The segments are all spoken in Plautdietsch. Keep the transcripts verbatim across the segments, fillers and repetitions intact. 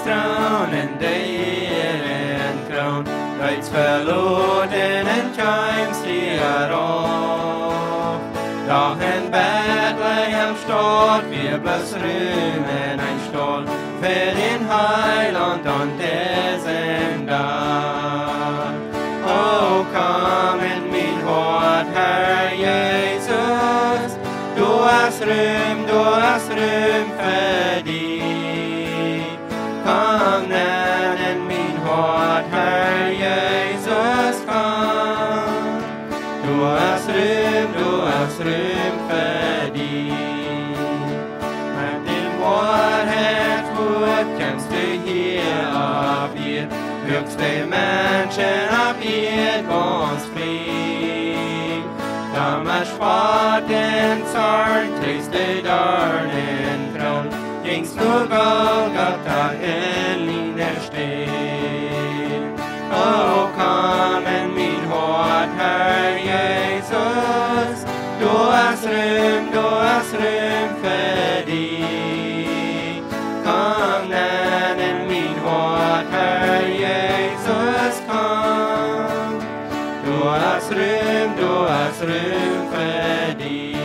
Troon un de Ehrenkroon, reeds veloten un kjeemst hia auf. Doch en Betlehem Staut wia bloos Rum un een Staul fa dän Heilaunt aun disen Dach. O, komm en mien Hoat, Herr Jesus, doa es Rum, doa es Rum fa die. Komm nenn en mien Hoat, Herr Jesus, komm. Doa es Rum, doa es Rum fa die. Met däm Woarheitswuat kjemst du hia opp Ieed, muakst de Menschen opp Ieed gaunz frie. Doa met Spott un Zorn, triest de Doarnenkroon, jinjst no Golgota en miene Städ. O, komm en mien Hoat, Herr Jesus, doa es Rum, doa es Rum fa die. Komm nenn en mien Hoat, Herr Jesus, komm. Doa es Rum, doa es Rum fa die.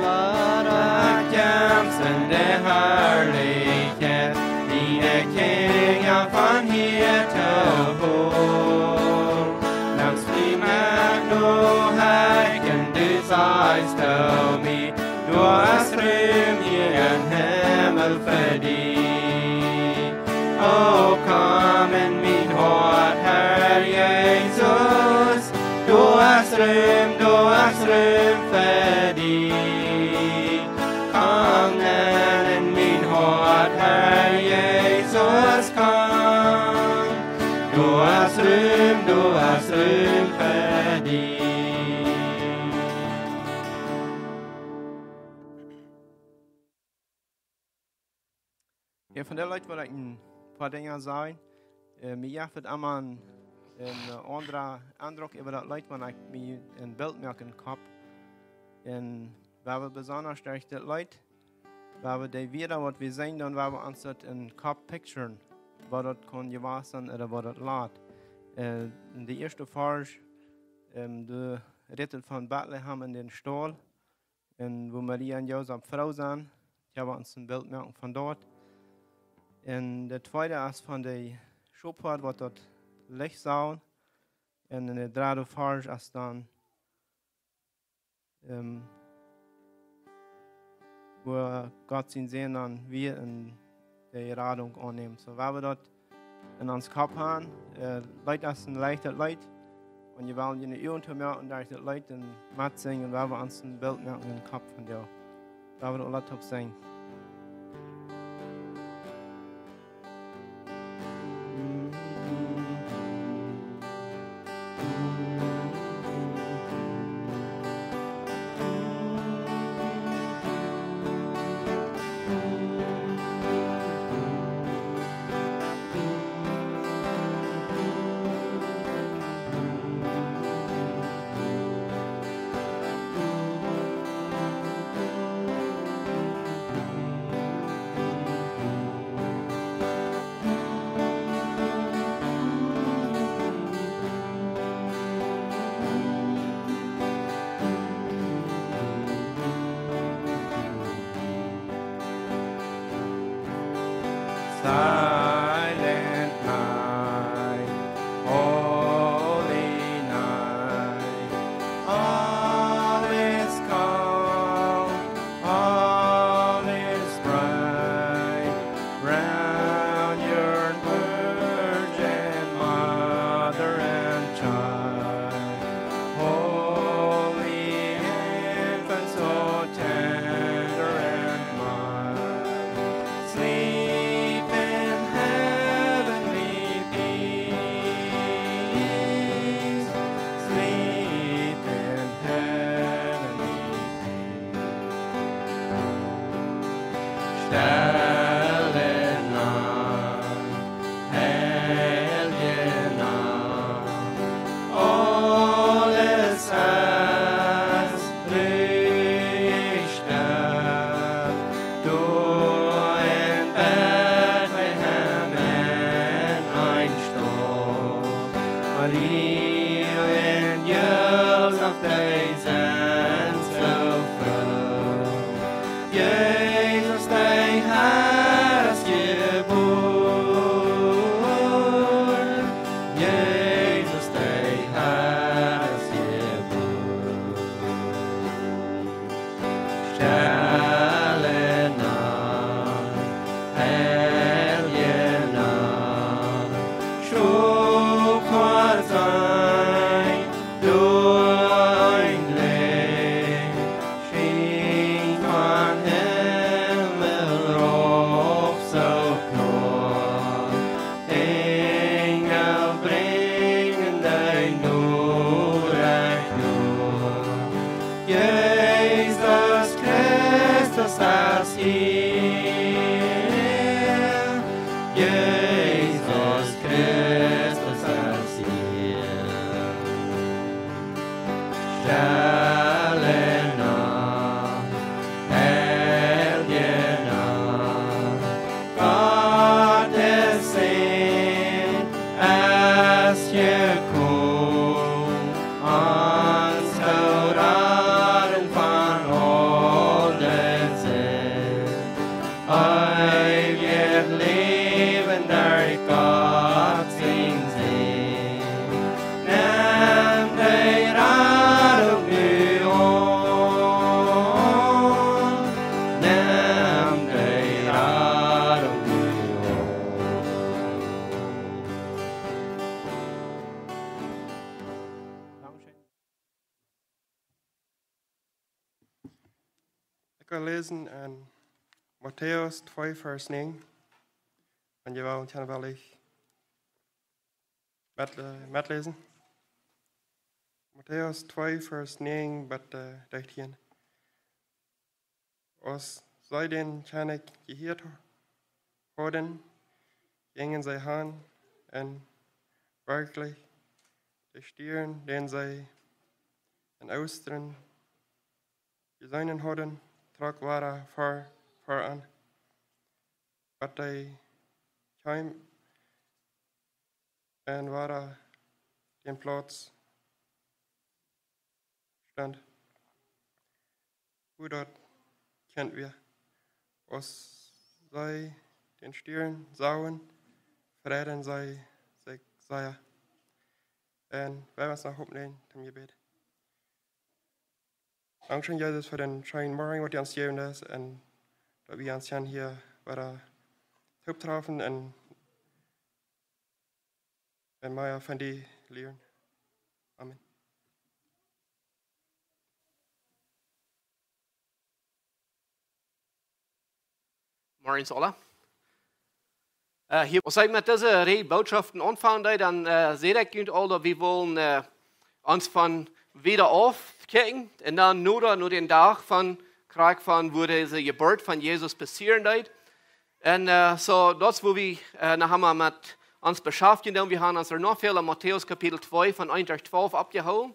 Wada kjemst en de Harlichkjeit, diene Kjinja von hia to holen. Nemst mie met no Heiljen, du sajchst to mie, doa es Rum hia em Himmel fa die. O, komm en mien Hoat, Herr Jesus, doa es Rum, doa es Rum fa die. Komm nenn en mien Hoat, Herr Jesus, komm. Doa es Rum, doa es Rum fa die. Jo, von dit Leet well ekj een poa Dinja sajen. Äh, mie jeft et emma een, een, äh, aundren Endruck äwa daut Leet, wan ekj mie een Bilt moak em Kopp. Un wua wie besonda derch dit Leet, wua wie de Wieed, waut wie sinjen, dan wua wie ons daut em Kopp picturen, waut daut kunn jewast sennen ooda waut daut lat. Äh, en de ieeschte Varsch, ähm, doa rät et von Betlehem en dän Staul. Un wua Maria un Josef froo sent, jo, wie ons een Bilt moaken von daut. Un de tweede es von de Schophoad, waut daut Licht sach. Un en de dredde Varsch es dan, ähm, wua Gott sien Sän dan wia un de Radunk aunnämen. Soo, wua wie daut en ons Kopp haben, äh, Leet es een leichtet Leet. Un jie wellen june Uagen toomoaken, derch daut Leet un metsinjen, wua wie ons een Bilt moaken em Kopp von jo. Wua wie daut lat opp sinjen. Jesus Christus es hia. Jesus Christus es hia. Stelle Nacht, heilje Nacht, Gottes Sän es jekomen, ons to raden von aul de Sind. Eewjet Läwen derch Gott sien Sän. Nemm dee Radunk nu aun. Nemm dee Radunk nu aun. Ekj well läsen en Matäus twee, Varsch näajen. Wan jie wellen, dan well ekj met, äh, metläsen. Matäus twee, Varsch näajen bat, äh, dartieen. Aus see dän Kjennich jehieet hauden, jinjen see han un werkjlich de Stiern, dän see em Oosten jeseenen hauden, trock wada ver, ver an, bat hee kjeem un wada dän Plauz stunt, wua daut Kjint wia. Aus see dän Stiern sagen, freiden see sikj sea. Un wie woaren ons noch oppnämen toom Jebäd. Dankscheen, Jesus, fa dän scheenen Morjen, waut du ons jejäft hast, un daut wie ons kjennen hia wada toopträffen un, un mea von die lieren. Amen. Morjens aula. Äh, hia, aus ekj met dise Rieej Bootschoften aunfangen deed, dan, äh, säd ekj junt aul, daut wie wellen, äh, ons von wieda auf kjikjen un dan no, no dän Dach von, krakjt von, wua dise Jeburt von Jesus passieren deed. Un, äh, soo, daut es, wua wie, äh, noch emol met ons beschaftjen doonen. Wie haben ons doa noch väl en Matäus Kapitel twee von eent bat twalf aufjehoolen.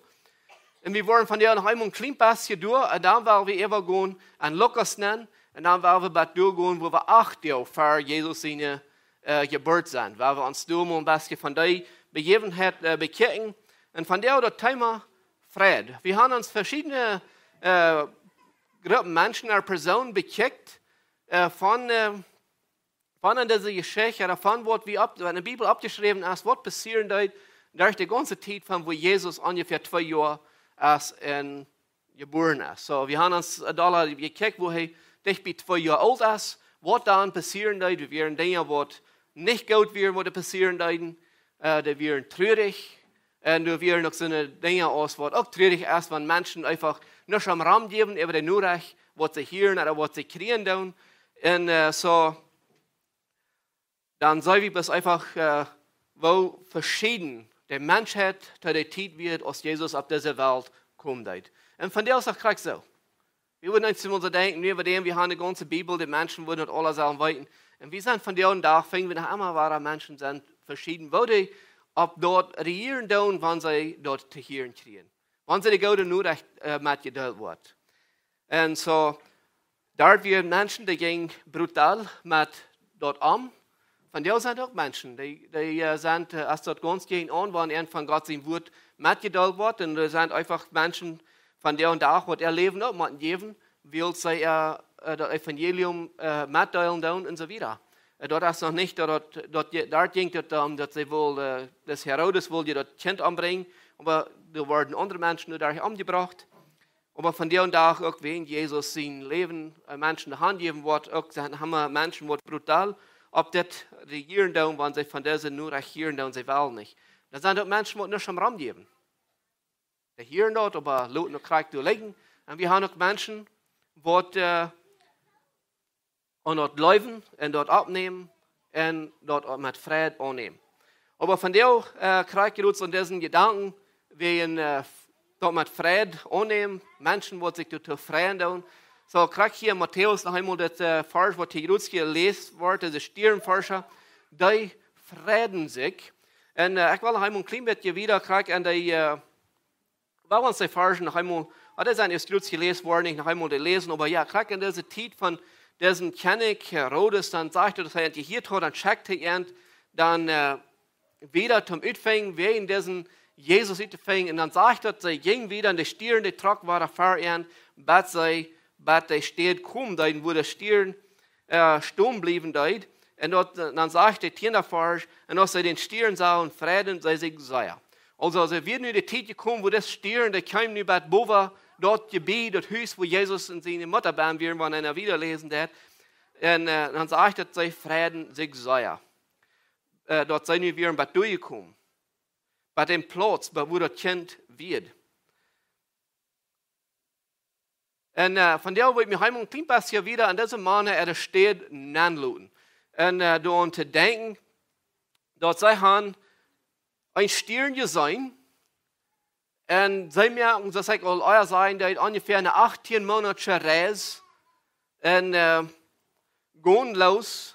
Un wie woaren von doa noch eemol een kjlien bät doa, un dan woa wie äwa gonen aun Lukas nämen, un dan woa wie bat doa gonen, wua wie acht Doag ver Jesus siene, äh, Jeburt sent. Woa wie ons doa mol een bät von dee Bejäwenheit, äh, bekjikjen. Un von doa daut Thema Freid. Wie haben ons veschiedne, äh, Gruppen Menschen, Persoonen bekjikjt, äh, von, äh, von en dise Jeschicht, ooda von waut wie opp, waut en de Bibel oppjeschräwen es, waut passieren deed derch de gaunze Tiet von wua Jesus onjefäa twee Joa es un jebuaren es. Soo, wie haben ons, äh, doa jekjikjt, wua hee dicht bie twee Joa oolt es, waut dan passieren deed, doa wieren Dinja, waut nich goot wieren, waut doa passieren deeden, äh, dee wieren trurich, un doa wieren uk soone Dinja aus waut uk trurich es, wan Menschen eefach nuscht om Rom jäwen äwa de Norecht, waut see hieren ooda waut see kjrieen doonen. Un, äh, soo, dan seenen wie bloos eefach, äh, woo veschieden de Menschheit to dee Tiet wia, aus Jesus opp dise Welt komen deed. Un von doa es daut krakjt soo. Wie wudden eent mol soo denkjen, nu, wie haben de gaunze Bibel, de Menschen wudden daut aules sellen weeten. Un wie sent von dän Dach, finjen wie noch emma, wua Menschen sent veschieden, woo dee opp daut reagieren doonen, wan see daut to hieren kjrieen. Wan see de goode Norecht, äh, metjedeelt woat. Un soo, doa wieren Menschen, dee jinjen brutal met daut om. Von doa sent uk Menschen, dee, dee, äh, sent, äh, aus daut gaunz jäajen aun, wan an von Gott sien Wort metjedeelt woat. Un doa sent eefach Menschen von dän Dach, waut äa Läwen uk motten jäwen, wiels see, äh, äh, daut Evangelium, äh, metdeelen doonen un soo wieda. Äh, daut es noch nich daut, daut, daut je-, doa jinkj daut om, daut see wullen, äh, daut Herodes wull je daut Kjint ombrinjen, oba doa worden aundre Menschen doaderch omjebrocht. Oba von dän Dach uk, wan Jesus sien Läwen, äh, Menschen de Haunt jäwen woat, uk sent emma Menschen, waut brutal opp dit reagieren doonen, wan see von dise Norecht hieren doonen, see wellen nich. Dan sent uk Menschen, waut nuscht om Rom jäwen. Dee hieren daut, oba loten daut krakjt doa lijen. Un wie haben uk Menschen, waut, äh, aun daut jleewen un daut oppnämen un daut uk met Freid aunnämen. Oba von doa, äh, kjrie ekj jrods aun disen Jedanken, wäajen, äh, daut met Freid aunnämen, Menschen waut sikj doatoo freien doonen. Soo, krakjt hia en Matäus noch eemol daut, äh, Varsch, waut hia groot jeläst woat, dise Stierenforscha, dee freiden sikj. Un, äh, ekj well noch eemol een kjlien bät wieda krakjt aun dee, äh, well ons dee Varsch noch eemol, ah, dee sent ieescht groot jeläst worden, nich noch eemol dee läsen, oba jo, krakjt en dise Tiet von disen Kjennich Herodes, dan sajcht et, daut hee an jehieet haud, dan schekjt hee an, dan, äh, wieda toom utfinjen, wäa en disen Jesus uttofinjen. Un dan sajcht et, see jinjen wieda un de Stieren, dee trocken wieda ver an, bat see, bat dee Städ kjeemen, doa wua de Stieren, äh, stonen bliewen deed. Un daut, äh, dan sajcht de tieenda Varsch, un aus see dän Stieren sagen, freiden see sikj sea. Aulsoo, see wieren nu de Tiet jekomen, wua dee Stieren, dee kjeemen nu bat bowen, daut Jebied, daut Hus, wua Jesus un siene Mutta bennen wieren, wan eena wieda läsen deed. Un, äh, dan sajcht et, see freiden sikj sea. Äh, daut see nu wieren bat doa jekomen. Bat dän Plauz, bat wua daut Kjint wia. Un, äh, von doa well ekj mie eemol een kjlien bät wieda aun dise Mana äare Städ nenloten. Un, äh, doaraun to denkjen, daut see haben een Stieren jeseenen. Un see moaken, soo aus ekj aul ea säd, daut onjefäa eene achtieen Moonat Reis. Un, äh, gonen los.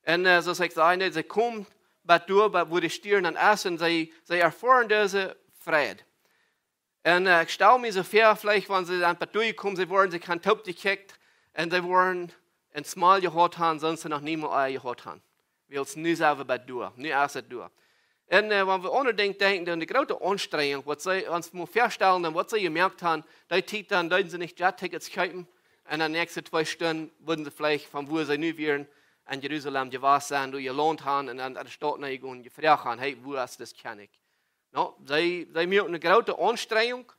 Un, äh, soo aus ekj säd, see komen bat doa, bat wua de Stieren dan es, un see, see erfoaren dise Freid. Un, äh, ekj stal mie soo väa, veleicht, wan see dan bat doa jekomen, see wieren, see haben toop jekjikjt, un see wieren een Smile jehaut haben, soo aus see noch niemols ea jehaut haben. Wiels nu sent wie bat doa, nu es et doa. Un, äh, wan wie aun daut denkjen, dan de groote Aunstrenjunk, waut see, wan wie mol väastalen, dan waut see jemoakt haben, dee Tiet dan deeden see nich Jet-Tickets kjeepen, un de näakjste twee Stunden wudden see veleicht von wua see nu wieren en Jerusalem jewast sennen, doa jelaunt haben, un dan aun de Staut nenjegonen, jefroagt haben, hey, wua es dis Kjennich? No, see, see moaken eene groote Aunstrenjunk,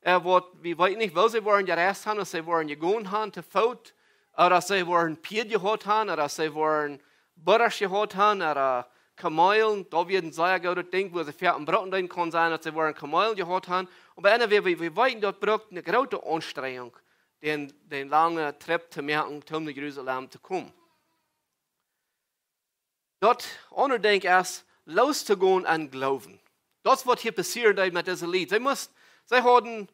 äh, waut, wie weeten nich, woo see wieren jereist haben, aus see wieren jegonen haben, to Foot, ooda aus see wieren Pieed jehaut haben, ooda aus see wieren Burrasch jehaut haben, ooda Kameelen, daut wia een sea grootet Dinkj, wua see väl aun brucken deeden, kaun sennen, daut see wieren Kameelen jehaut haben. Oba anyway, wie, wie weeten, daut brukt eene groote Aunstrenjunk, dän, dän langen Trip to moaken, om no Jerusalem to komen. Daut aundre Dinkj es, lostogonen em Gloowen. Daut es waut hia passieet met dise Lied. See must, see hauden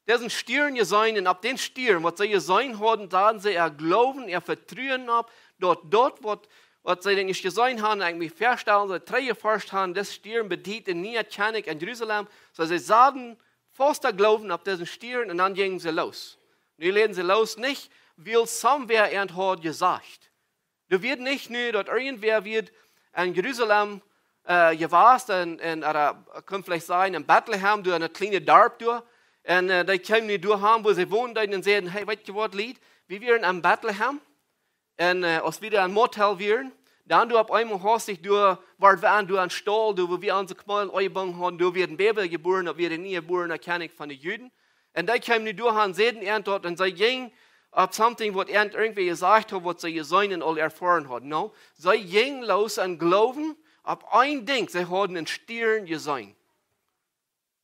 disen Stieren jeseenen un opp dän Stieren, waut see jeseenen hauden, saten see äa Gloowen, äa Vetruen opp, daut daut, waut, waut see dan nich jeseenen haben, ekj mie väastalen, see trigj jeforscht haben, dis Stieren bediet een niea Kjennich en Jerusalem. Soo see saten faust äa Gloowen opp disen Stieren un dan jinjen see los. Nu läden see los, nich, wiels somewhere an haud jesajcht. Doa wia nich nu, daut irjentwäa wia en Jerusalem, äh, jewast, un, un, ooda, kaun veleicht sennen, en Betlehem, doa en daut kjliene Darp doa. Un, äh, dee kjeemen nu doa aun, wua see wonen deeden, un säden, hey, weetst du waut, Lied? Wie wieren en Betlehem. Un, äh, aus wie doa em Motel wieren, dan doa opp eemol haustich doa, wort wie aun, doa em Staul, doa wua wie onse Kameelen aunjebungen hauden, doa wia een Baby jebuaren, daut wia de niea jebuarna Kjennich von de Juden. Un dee kjeemen nu doa aun, säden an daut, un see jinjen opp something, waut an irjentwäa jesajcht haud, waut see jeseenen un aul erfoaren hauden. No, see jinjen los em Gloowen opp een Dinkj, see hauden een Stieren jeseenen.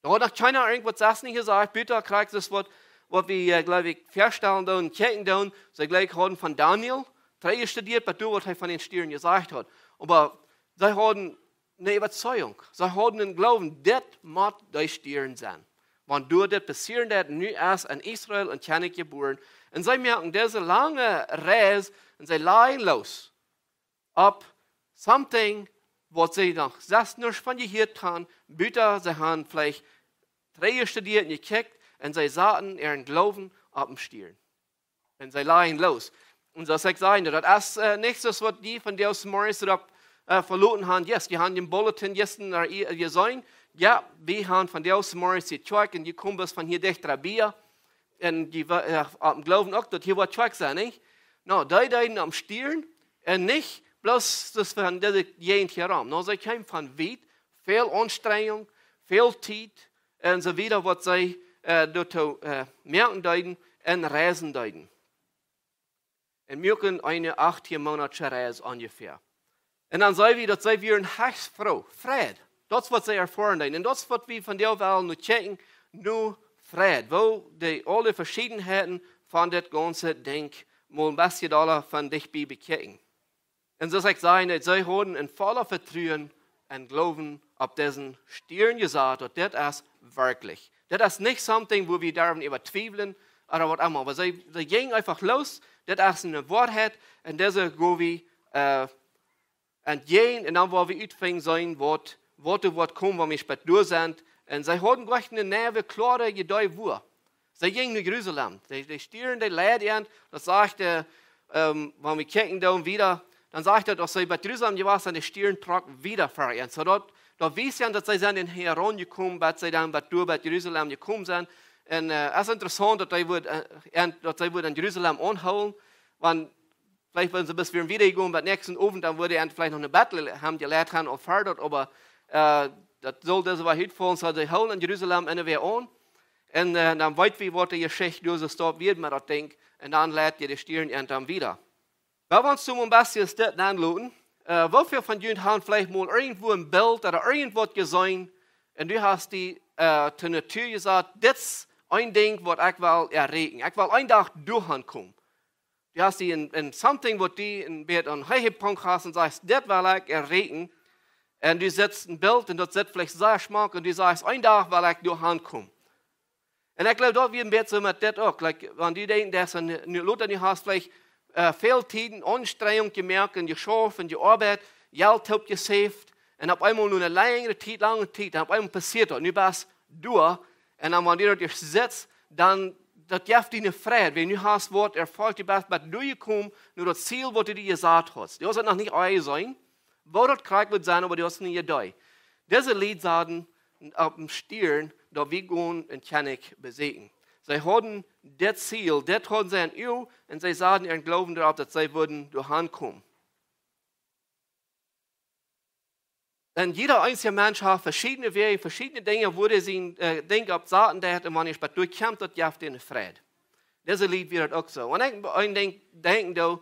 Doa haud noch kjeena irjentwaut sest nich jesajcht, buta krakjt es waut, waut wie, äh, jleew ekj, väastalen doonen, kjikjen doonen, see jlikj hauden von Daniel, trigj jestudieet, bat doa waut hee von dän Stieren jesajcht haud. Oba see hauden eene Äwazeigung. See hauden een Gloowen, dit mott de Stieren sennen. Wan doa dit passieren deed, nu es en Israel een Kjennich jebuaren. Un see moaken dise lange Reis un see lajen los opp something, waut see noch sest nich von jehieet haben, buta see haben veleicht trigj jestudieet un jekjikjt, un see saten äaren Gloowen opp dän Stieren. Un see lajen los. Un soo aus ekj säd, daut es, äh, nich soo aus waut dee von dee aus morjes doaropp, äh, veloten haben. Yes, dee haben dän Bulletin jistren, äh, jeseenen. Jo, wie haben von dee aus morjes hia Kjoakj un dee komen bloos von hia dicht bie. Un dee wa-, äh, opp dän Gloowen uk, daut hia waut Kjoakj sent, nich? No, dee deeden opp dän Stieren un nich bloos daut von dise Jäajent hia rom. No, see kjeemen von wiet, väl Aunstrenjunk, väl Tiet, un soo wieda, waut see, äh, doatoo, äh, moaken deeden un reisen deeden. Un moaken eene achtieen Moonat Reis onjefäa. Un dan seenen wie, daut see wieren hecht froo, Freid. Daut es waut see erfoaren deeden. Un daut es waut wie vondoag wellen nu kjikjen, nu Freid. Woo dee aule Veschiedenheiten von dit gaunze Dinkj mol een bät dolla von dicht bie bekjikjen. Un soo aus ekj säd, see hauden een vollet Vetruen un Gloowen opp disen Stieren jesat, daut dit es werkjlich. Dit es nich something, wua wie derwen äwa twiewlen ooda waut emma. Oba see, see jinjen eefach loos, dit es eene Woarheit, un dise go wie, äh, entjäajen, un dan woa wie utfinjen sennen, waut, waut doa woat komen, wan wie späa doa sent. Un see hauden jlikj eene neewe, kloare Idee wua. See jinjen no Jerusalem. De, de Stieren, dee leid an, daut sajcht, äh, ähm, wan wie kjikjen dan wieda, dan sajcht daut, aus see bie Jerusalem jewast sent, de Stieren trock wieda ver an. Soo daut, daut wiest an, daut see sent en Hebron jekomen, bat see dan bat doa bie Jerusalem jekomen sent. Un, äh, et es interessaunt, daut see wudden, äh, an, daut see wudden en Jerusalem aunhoolen, wan veleicht wudden see bat wieda gonen, bat näakjsten Owent, dan wudd an veleicht noch no Betlehem jeleit haben ooda ver daut, oba, äh, daut sull dise Woarheit utfaulen, soo see hoolen en Jerusalem un wada aun. Un, äh, dan weet wie, waut de Jeschicht doa soo steit, wia met daut Dinkj. Un dan leid an de Stieren an dan wieda. Well wie ons mol een bät dit aunloten. Äh, woo väl von junt haben veleicht mol irjentwua een Bilt ooda irjentwaut jeseenen un du hast die, äh, to Natua jesat, dit es een Dinkj, waut ekj well erreichen. Ekj well een Dach doa aunkomen. Du hast die een, een something, waut du een bät aun Höhepunkt hast un sajchst, dit well ekj erreichen. Un du sitst een Bilt un daut sitt veleicht sea schmock un du sajchst, een Dach well ekj doa aunkomen. Un ekj jleew, daut wia een bät soo met dit uk. Like, wan du denkjst, daut es een, nu, lota, du hast veleicht, äh, väl Tiet un Aunstrenjunk jemoakt un jeschauft un jeoabeit, Jelt oppjesaved, un opp eemol no eene lenjre Tiet, lange Tiet, un opp eemol passieet daut. Nu best du doa, un dan, wan du doa sitst, dan, daut jeft die eene Freid, wiels nu hast waut erfolcht, du best bat doa jekomen, no daut Ziel, waut du die jesat hast. Du hast daut noch nich aul jeseenen, woo daut krakjt woat sennen, oba du hast eene Idee. Dise Lied saten opp een Stieren, daut wie gonen een Kjennich besieekjen. See hauden dit Ziel, dit hauden see aun Uagen, un see saten äaren Gloowen doaropp, daut see wudden doa aunkomen. Un jieda eensja Mensch haft veschiedne Wäaj, veschiedne Dinja, wua hee sien, äh, Dinkj opp saten deit, un wan hee bat doa kjemt, daut jeft am eene Freid. Dise Lied wia daut uk soo. Wan ekj aun een Dinkj denkjen doo,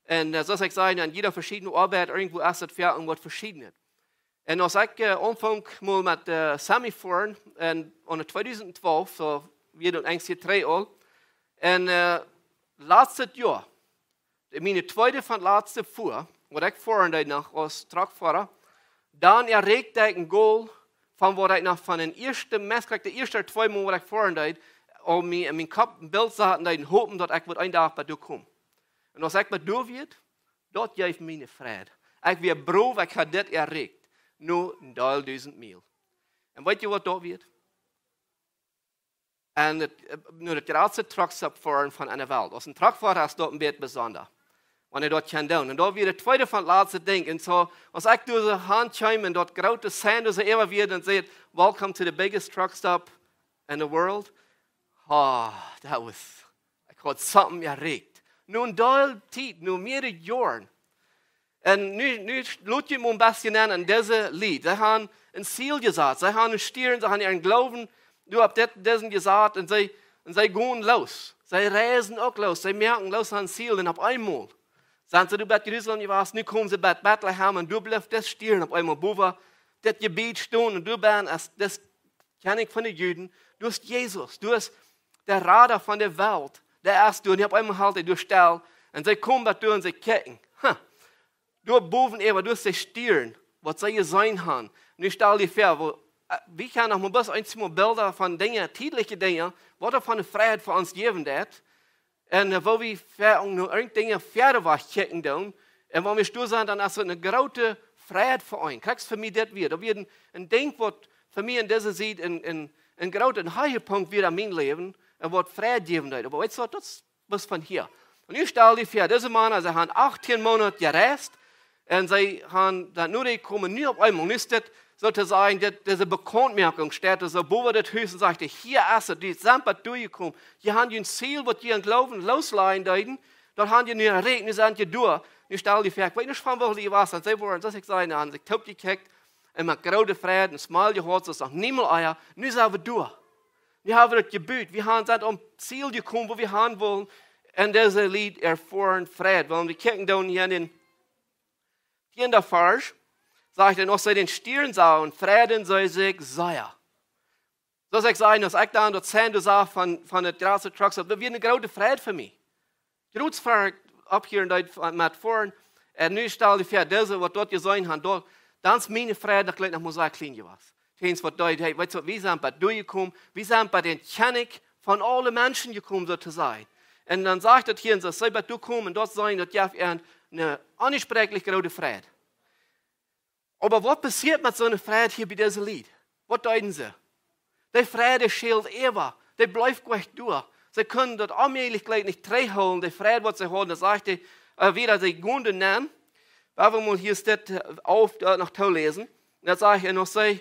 un, äh, soo aus ekj säd, aun jieda veschiedne Oabeit, irjentwua es daut fa een waut Veschiednet. Un aus ekj, äh, aunfunk mol met, äh, Semi foaren, un aun de tweedusent twalf, soo wia daut eent Joa trigj aul, un, äh, latstet Joa, de, miene tweede von latste Fua, waut ekj foaren deed noch aus Truckfoara, dan erreicht ekj een Goal von waut ekj noch von dän ieeschten, meist krakjt de ieeschte twee Mol waut ekj foaren deed, aul mie en mienen Kopp een Bilt saten deed un hopen daut ekj wudd een Dach bat doa komen. Un aus ekj bat doa wia, daut jeef mie eene Freid. Ekj wia brow, ekj haud dit erreicht. Nu een Deel dusent Miel. Un weet jie waut daut wia? Un daut, äh, nu daut jratste Truckstop foaren von de Welt. Aus een Truckfoara es daut een bät besonda, wan hee daut kaun doonen. Un daut wia daut tweede von daut latste Dinkj. Un soo, aus ekj doa soo aunkaum un daut groote sign doa soo äwa wia, dan säd et, "Welcome to the biggest truck stop in the world." Ah, daut wia, ekj haud something erreicht. Nu een Deel Tiet, nu mearere Joaren. Un nu, nu lot jie mol een bät nenn aun dise Lied. See haben een Ziel jesat, see haben een Stieren, see haben äaren Gloowen, doa opp dit, disen jesat, un see, un see gonen loos. See reisen uk loos, see moaken loos aun Ziel, un opp eemol sent see doa bat Jerusalem jewast, nu komen see bat Betlehem, un doa blift dit Stieren opp eemol bowen dit Jebied stonen, un doa bie es, dit Kjennich von de Juden, doa es Jesus, doa es de Rada von de Welt, dee es doa, un opp eemol helt hee doa stell, un see komen bat doa un see kjikjen. Ha, doa bowen äwa, doa es de Stieren, waut see jeseenen haben. Nu stal die väa, woo, äh, wie kjennen noch mol bloos eenjemol Bilda von Dinja, tietliche Dinja, waut doa von eene Freid fa ons jäwen deit. Un, äh, woo wie ver-, no irjent Dinja wieda wajch kjikjen doonen. Un wan wie doa sent, dan es et eene groote Freid fa ons. Krakjt fa mie dit wia. Daut wia een, een Dinkj waut fa mie aun dise Sied een, een, een grooten Höhepunkt wia aun mien Läwen. Un waut Freid jäwen deed. Oba weetst waut, daut es waut von hia. Un nu stal die väa, dise Mana, see haben achtieen Moonat jereist. Un see haben daut nu, dee komen nu opp eemol. Nu es dit, soo to sajen, dit, dise Bekauntmoakjunk steit, soo bowen daut Hus un sajcht, hia es et, jie sent bat doa jekomen. Jie haben jun Ziel, waut jie aun Gloowen loslajen deeden, daut haben jie nu erreicht, nu sent jie doa. Nu stal die väa, ekj weet nich von woo dee wia, un see wieren, soo aus ekj säd, aun sikj toopjekjikjt, un met groote Freid, een Smile jehaut, soo aus noch niemols ea. Nu sent wie doa. Nu haben wie daut jebut. Wie haben, sent aum Ziel jekomen, wua wie han wullen. Un dise Lied erfoaren Freid. Wan wie kjikjen dan hia en dän tieenden Varsch, sajcht et, aus see dän Stieren sagen, freiden see sikj sea. Soo aus ekj säd, aus ekj dan daut Sign sach von, von daut jratste Truckstop, daut wia eene groote Freid fa mie. Jrod ver opp hia un doa met foaren. Un nu stal die väa, dise, waut doa jeseenen haben, doa, Dan es miene Freid noch jlikj noch mau sea kjlien jewast. Tjens waut deed, hey, weetst waut, wie sent bie die jekomen, wie sent bie dän Kjennich von aule Menschen jekomen, soo to sajen. Un dan sajcht daut hia, un soo, see bie die komen, un daut seenen, daut jeft an eene onbespräakjlich groote Freid. Oba waut passieet met soone Freid hia bie dise Lied? Waut deeden see? De Freid, dee schäld äwa, dee bleef nich doa. See kunnen daut onmäajlich jlikj nich trigjhoolen, de Freid waut see hauden. Dan sajcht hee, äh, wada, see gonen nenn. Wie wellen mol hia dit, äh, auf, äh, noch tooläsen. Un dan sajcht hee noch, see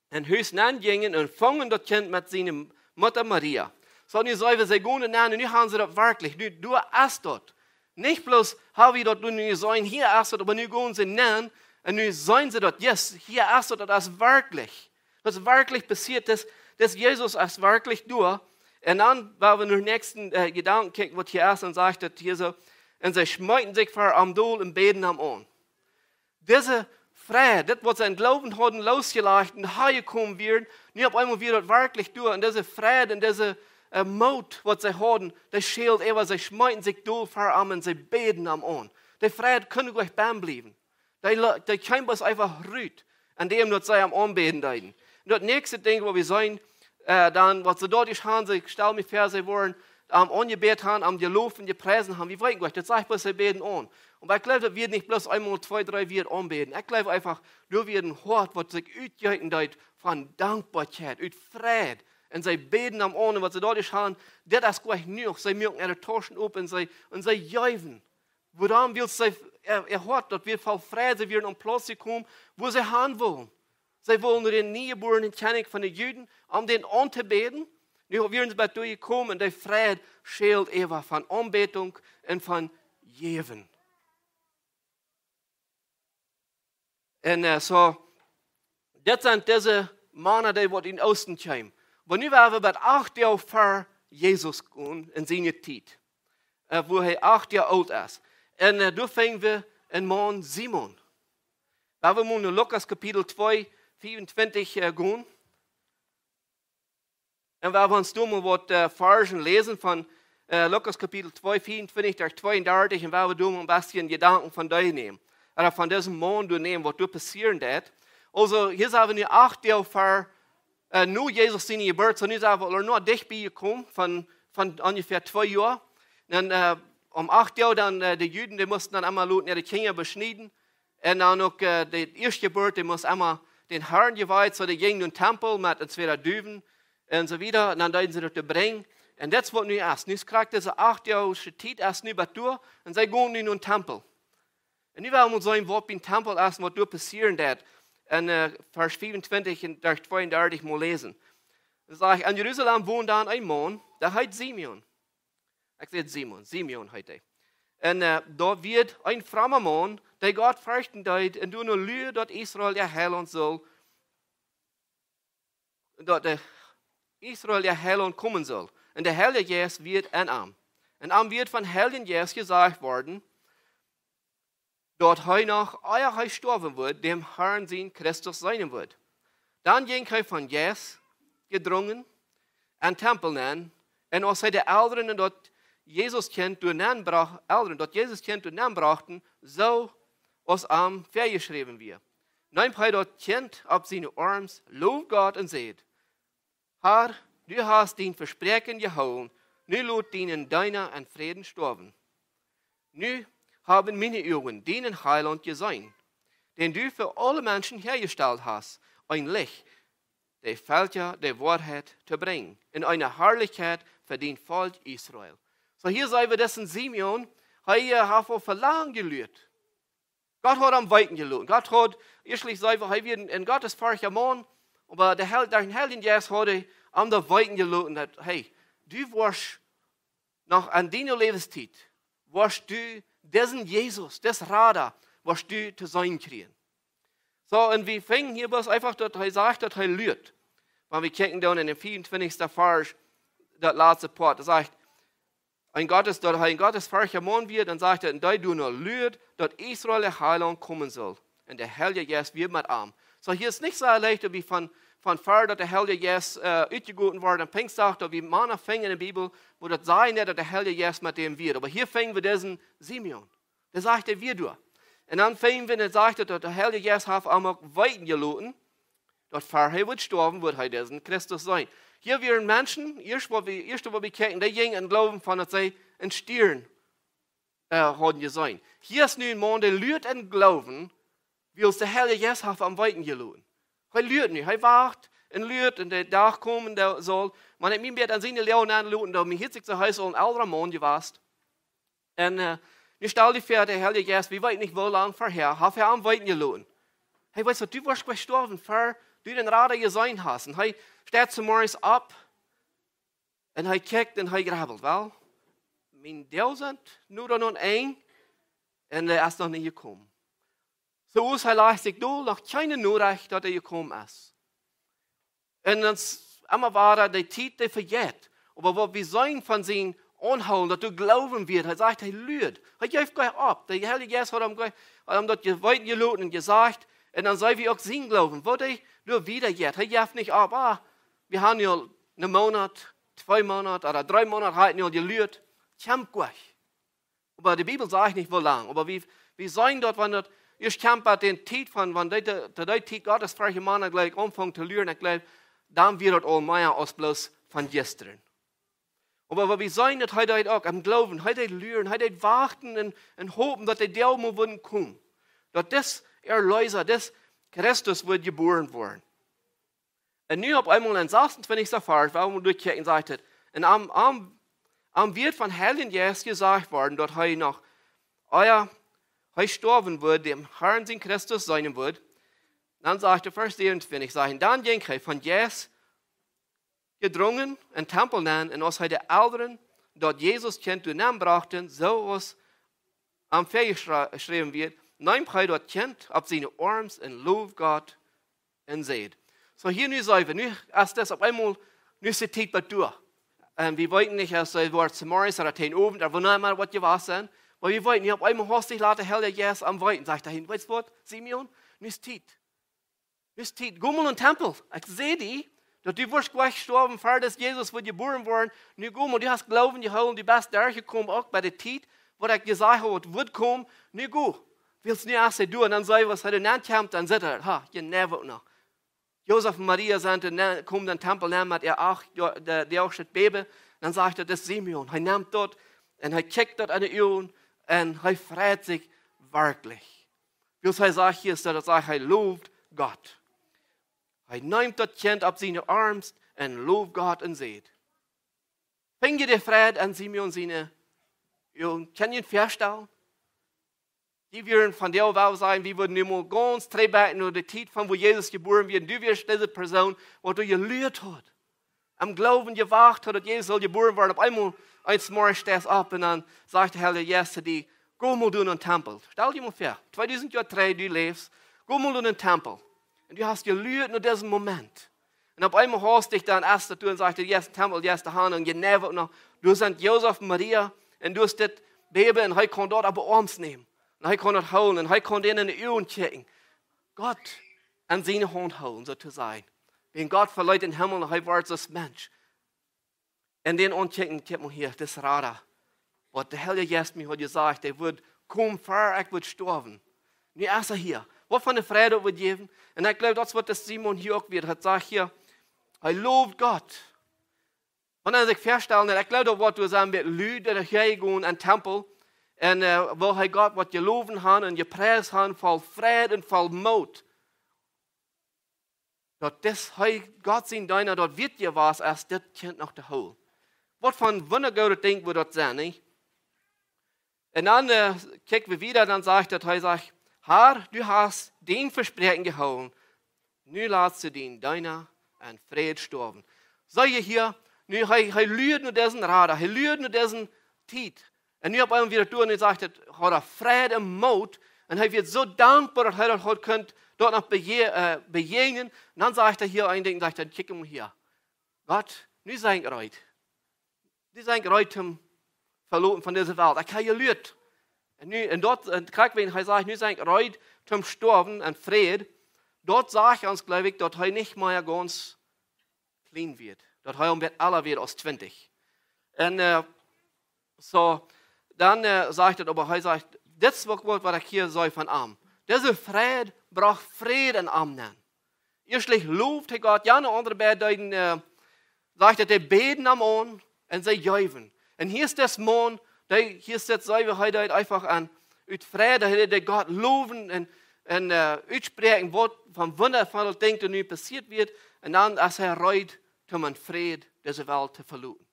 em Hus nenn jinjen un fungen daut Kjint met siene Mutta Maria. Soo, nu sent see, see gonen nenn, un nu haben see daut werkjlich, nu, doa es daut. Nich bloos haben wie daut nu jeseenen, hia es daut, oba nu gonen see nenn, un nu seenen see daut, yes, hia es daut, daut es werkjlich. Daut es werkjlich passieet, daut, daut Jesus es werkjlich doa. Un dan, wan wie no dän näakjsten, äh, Jedanken kjikjen, waut hia es, dan sajcht daut hia soo, un see schmeeten sikj ver am dol un bäden am aun. Dise Freid, daut waut see em Gloowen hauden losjelajcht un häajekomen wieren, nu opp eemol wia daut werkjlich doa. Un dise Freid un dise, äh, Moot waut see hauden, dee schäld äwa, see schmeeten sikj dol ver am un see bäden am aun. De Freid kunn nich bie am bliewen. Dee, lo- dee kjeem bloos eefach rut, aun däm daut see am aunbäden deeden. Un daut näakjste Dinkj waut wie seenen, äh, dan, waut see doa jedonen haben, see, ekj stal mie ver, see woaren am aunjebät haben, am jeloft un jepriesen haben. Wie weeten nich, daut sajcht bloos, see bäden aun. Un ekj jleew, daut wia nich bloos eemol twee, dree Wieed aunbäden. Ekj jleew eefach, doa wia een Hoat waut sikj utjeeten deed von Dankboakjeit, ut Freid. Un see bäden am aun, un waut see doa jedonen haben, daut es nich jenuach. See muaken äare Tauschen op un see, un see jeewen. Wuarom? Wiels see, äh, äa Hoat, daut wia voll Freid, see wieren aum Plauz jekomen, wua see han wullen. See wullen no dän niejebuarnen Kjennich von de Juden, om dän auntobäden. Nu wieren see bie doa jekomen un de Freid schäld äwa von Aunbädunk un von Jäwen. Un, äh, soo, daut sent dise Mana, dee waut em Oosten kjeemen. Oba nu woa wie bie acht Doag ver Jesus gonen en siene Tiet, äh, wua hee acht Doag oolt es. Un, äh, doa finjen wie een Maun, Simon. Woa wie mol no Lukas Kapitel twee, vea un twintich, äh, gonen. Un woa wie ons doa mol waut, äh, Varzen läsen von, äh, Lukas Kapitel twee, vea un twintich bat tweeundartich, un woa wie doa mol een bät Jedanken von dee nämen. Ooda von disen Maun doa nämen, waut doa passieren deed. Aulsoo, hia sent wie nu acht Doag ver, äh, no Jesus siene Jeburt, soo nu sent wie aul noch dicht bie jekomen von, von onjefäa twee Joa. Dan, äh, om acht Doag dan, äh, de Juden, dee musten dan emma loten äare Kjinja beschnieden. Un dan uk, äh, de Ieeschtjeburt, dee must emma dän Harn jeweiht, soo dee jinjen no dän Tempel met een Zwära Duwen un soo wieda. Un dan deeden see daut doa brinjen. Un daut es waut nu es. Nu es krakjt dise acht Doag Tiet es nu bat doa. Un see gonen nu no dän Tempel. Un nu woa wie mol seenen, waut biem Tempel es un waut doa passieren deed. En, äh, Varsch vea un twintich un tweeundartich mol läsen. Dan sajcht, en Jerusalem wond dan een Maun, dee heet Simeon. Ekj säd Simon, Simeon heet hee. Un, äh, doa wia een fromma Maun, dee Gott ferchten deed, un doano luad, daut Israel äa Heilaunt sull, daut de Israel äa Heilaunt komen sull. Un de Heilje Jeist wia en am. Un am wia vom Heiljen Jeist jesajcht worden, daut hee noch, ea hee stoawen wudd, dän Harn sien Christus seenen wudd. Dan jinkj hee von Jeist jedrungen en Tempel nenn, un aus hee de Elren un daut Jesuskjint doa nenn broch-, Elren daut Jesuskjint doa nenn brochten, soo aus am väajeschräwen wia, neem hee daut Kjint opp siene Oarms, lowd Gott un säd: Har, du hast dien Vespräakjen jehoolen, nu lot dienen Deena en Fräd stoawen. Nu haben miene Uagen dienen Heilaunt jeseenen, dän du fa aule Menschen häajestalt hast, een Licht, de Velkja de Woarheit to brinjen, un eene Harlichkjeit fa dien Volkj Israel. Soo, hia seenen wie disen Simeon, hee, äh, haft aul väl lang jeluat. Gott haud am weeten jeloten. Gott haud, ieeschtlich säd hee, hee wia een, een gottesferchtja Maun, oba de Heil-, derch dän Heiljen Jeist haud hee am daut weeten jeloten, daut, hey, du woascht noch en diene Läwenstiet, woascht du disen Jesus, disen Rada, woascht du to seenen kjrieen. Soo, un wie finjen hia bloos eefach, daut hee sajcht, daut hee luat. Wan wie kjikjen dan en dän vea un twintich Varsch, daut latste Poat, daut sajcht, een Gottes, daut hee een gottesferchtja Maun wia, dan sajcht hee, un dee doano luad, daut Israel äa Heilaunt komen sull. Un de Heilje Jeist wia met am. Soo, hia es nich soo leicht, daut wie von, von ver daut de Heilje Jeist, äh, utjegoten wort aum Pinjsdach, daut wie Mana finjen en de Bibel, wua daut sajcht, daut de Heilje Jeist met däm wia. Oba hia finjen wie disen Simeon. Dee sajcht, dee wia doa. Un dan fungen wie, dan sajcht et, daut de Heilje Jeist haft am uk weeten jeloten, daut ver hee wudd stoawen, wudd hee disen Christus seenen. Hia wieren Menschen, ieescht waut wie, ieescht waut wie kjikjen, dee jinjen em Gloowen von daut see een Stiern äh, hauden jeseenen. Hia es nu een Maun, dee luat em Gloowen, wiels de Heilje Jeist haft am weeten jeloten. Hee luat nu, hee wacht un luat un de Dach komen, dee saul, mau ekj meen, bie aun siene Läwen aunloten, daut mie hieet sikj soo, hee es aul een elra Maun jewast. Un äh, nu stal die väa, de Heilje Jeist, wie weeten nich woo lang verhäa, haft hee am weeten jeloten. Hee weet, daut du woascht jlikj stoawen, ver du dän Rada jeseenen hast. Un hee steit zemorjes opp un hee kjikjt un hee grabbelt. Well, mien Deel sent nu dan aun een un hee es noch nich jekomen. Soo aus hee lajcht sikj dol, noch kjeene Norecht, daut hee jekomen es. Un dan es emma wada de Tiet, dee vejeit. Oba waut wie seenen von sien Aunhoolen, daut doa Gloowen wia, hee sajcht, hee luat. Hee jeef nich opp. De Heilje Jeist haud am, ge- haud am daut je- weeten jeloten un jesajcht. Un dan seenen wie uk sien Gloowen, woo dee doa wieda jeit. Hee jeef nich opp. Ah, wie haben nu aul een Moonat, twee Moonat ooda dree Moonat, hee haft nu aul jeluat. Kjemt nich. Oba de Bibel sajcht nich woo lang. Oba wie, wie seenen daut, wan daut, ieescht kjemt bie dee Tiet von, wan dee, dee, dee Tiet Gott es, veleicht Moonat jlikj aunfangen to luren, ekj jleew, dan wia daut aul mea aus bloos von jistren. Oba waut wie seenen, daut hee deed uk em Gloowen, hee deed luren, hee deed wachten un, un hopen, daut de Deel mol wudd komen. Daut dis Erlöser, dis Christus wudd jebuaren woaren. Un nu opp eemol em sasuntwintichsten Varsch, woa wie mol derchkjikjen, sajcht et: Un am, am, am wia vom Heiljen Jeist jesajcht worden, daut hee noch, ea hee stoawen wudd, dän Herrn sien Christus seenen wudd. Dan sajcht et, Varsch säwenuntwintich, sajcht et: Dan jinkj hee vom Jeist jedrungen em Tempel nenn, un aus hee de Elren daut Jesuskjint doa nenn brochten, soo aus am väajeschräwen wia, neem hee daut Kjint opp siene Oarms un lowd Gott un säd. Soo, hia nu seenen wie, nu es daut opp eemol, nu es de Tiet bat doa. Un wie weeten nich, aus see woat zemorjes ooda teen Owent ooda wanea emma waut jewast es. Oba wie weeten, nu opp eemol haft sikj lat de Heilje Jeist am weeten, sajcht hee: Weetst waut, Simeon, nu es Tiet. Nu es Tiet, go mol nom Tempel. Ekj säd die, daut du woascht jlikj stoawen, ver daut Jesus wudd jebuaren woaren. Nu go mol, du hast Gloowen jehoolen, du best derchjekomen, uk bie de Tiet, waut ekj jesajcht haud, waut wudd komen. Nu go. Wiels nu es hee doa, un dan see wie, aus hee doa nenn kjemt, dan sitt hee, ha, je never noch. Josef un Maria sent, un dan kjemt em Tempel nenn met äa acht, Jo- de, de Josef Baby. Dan sajcht et, daut es Simeon. Hee nemt daut un hee kjikjt daut aun de Uagen un hee freit sikj werkjlich. Wiels hee sajcht hia, daut hee, hee lowd Gott. Hee nemt daut Kjint opp siene Oarms un lowd Gott un säd. Finjt jie de Freid aun Simeon siene Uagen? Kjenn jie am väastalen? Dee wieren von dee, woo wie sajen, wie wudden nu mol gaunz trigjbakjen no de Tiet von wua Jesus jebuaren wia. Un du wieescht dise Persoon, waut doa jeluat haud, em Gloowen jewacht haud, daut Jesus sull jebuaren woaren. Opp eemol, eenes Morjes steist opp un dan sajcht de Heilje Jeist to die: Go mol doa nom Tempel. Stal die mol väa, tweedusent Joa trigj, du läfst, go mol doa nom Tempel. Un du hast jeluat no disen Moment. Un opp eemol hast du dan, aus du doa, un sajcht de Jeist, Tempel, Jeist, de Haunt, un je never noch, doa sent Josef un Maria, un doa es dit Baby, un hee kaun daut opp de Oarms nämen. Un hee kaun daut hoolen, un hee kaun dän aun de Uagen kjikjen. Gott aun siene Haunt hoolen, soo to sajen. Wiels Gott veleet dän Himmel un hee wort aus Mensch. Un dän aunkjikjen, kjikj mol hia, dis Rada. Waut de Heilje Jeist mie haud jesajcht, dee wudd komen, ver ekj wudd stoawen. Nu es hee hia. Waut fa eene Freid daut wudd jäwen. Un ekj jleew, daut es waut de Simeon hia uk wia. Hee sajcht hia, hee lowd Gott. Wan wie ons väastalen, un ekj jleew, daut woat doa sennen met Lied, dee hia gonen em Tempel. Un äh, woo see Gott waut jeloft haben un jepriest haben, voll Freid un voll Moot. Daut dis hee, Gott sien Deena, daut wieet jewast, aus dit Kjint noch to hoolen. Waut fa een wundagoot Dinkj wudd daut sennen, nich? Un dan äh, kjikj wie wieda, dan sajcht daut, hee sajcht: Herr, du hast dien Vespräakjen jehoolen. Nu lat du dienen Deena en Fräd stoawen. See jie hia, nu hee, hee luat no disen Rada, hee luat no dise Tiet. Un nu opp eemol wia et doa un hee sajcht, et haud Freid un Moot. Un hee wia soo dankboa, daut hee daut haud kunt doa noch beje äh, bejäajnen. Un dan sajcht hee hia een Dinkj, sajcht hee: Kjikj mol hia. Gott, nu sie ekj reed. Nu sie ekj reed toom veloten von dise Welt. Ekj hab jeluat. Un nu, un daut, un krakjt wan hee sajcht, nu sie ekj reed toom stoawen en Fräd, daut sajcht ons, jleew ekj, daut hee nich mea gaunz kjlien wia. Daut hee een bät ella wia aus twintich. Un äh, soo, dan äh, sajcht et, oba hee sajcht, Dit es waut, waut ekj hia saj von am. Dise Fräd brocht Fräd en am nenn. Ieeschtlich lowd hee Gott, jo, de aundre beid deeden, äh, sajcht daut, dee bäden am aun un see jeewen. Un hia es dis Maun, dee, hia es dit soo, woo hee deed eefach aun, ut Fräd, hee deed Gott lowen un, un, äh, utspräakjen, waut fa wundafolle Dinja nu passieet wieren. Un dan, aus hee reed, om en Fräd dise Welt to veloten.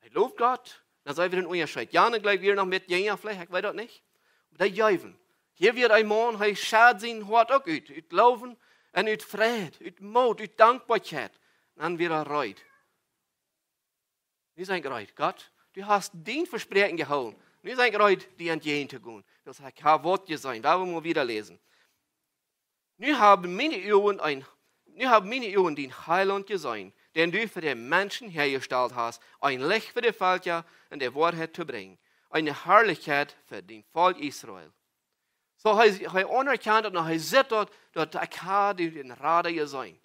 Hee lowd Gott, dan sent wie een Unjascheet. Jo, dan jleew wie noch met Jinja veleicht, ekj weet daut nich. Oba dee jeewen. Hia wia een Maun, hee schad sien Hoat uk ut. Ut Lowen un ut Fräd, ut Moot, ut Dankboakjeit. Dan wia hee reed. Nu sie ekj reed. Gott, du hast dien Vespräakjen jehoolen. Nu sie ekj reed, die entjäajen to gonen. Wiels ekj hab waut jeseenen. Lot ons mol wieda läsen. Nu haben miene Uagen een, nu haben miene Uagen dien Heilaunt jeseenen, dän du fa de Menschen häajestalt hast, een Licht fa de Velkja un de Woarheit to brinjen, eene Harlichkjeit fa dien Volkj Israel. Soo, hee, hee aunerkjant daut, un hee sajcht daut, daut ekj hab dän Rada jeseenen.